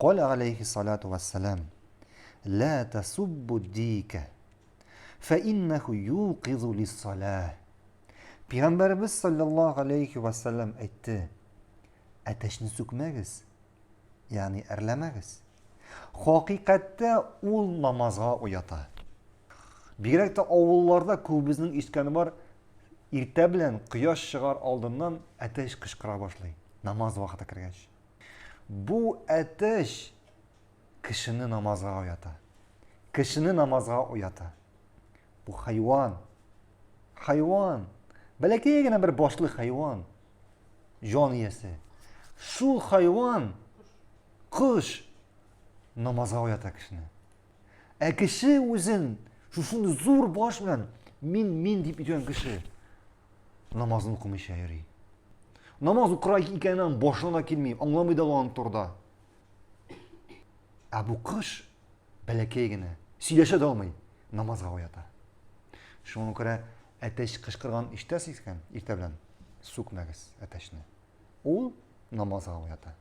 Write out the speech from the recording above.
Каля алейхи салату вассалам, Ла тасуббу дика, фә иннәху юкизу лиссалах. Пәйгамбәребез саллаллаһу алейхи вассалам әйтте, әтәчне сүкмәгез, ягъни әрләмәгез. Хакыйкатьтә ул намазга уята. Бигрәк тә авылларда күбебезнең ишеткәне бар, иртә белән кояш чыгар алдыннан әтәч кычкыра башлый, намаз вакыты кергәч. Бу әтәч кешене намазга уята. Кешене намазга уята. Бу хайван. Хайван. Бәләкәй генә бер башлы хайван. Җан иясе. Шул хайван кош намазга уята кешене. Ә кеше үзен шушындый зур баш белән мин мин дип йөргән кеше намазын укымыйча йөри. Намаз укыра икәнен аның башына да килми, аңламый да ул аның турыда. Ә бу кош бәләкәй генә, сөйләшә дә алмый, намазга уята. Шуңа күрә әтәч кычкырган ишетәсез икән, иртә белән сүкмәгез әтәчне. Ул намазга уята.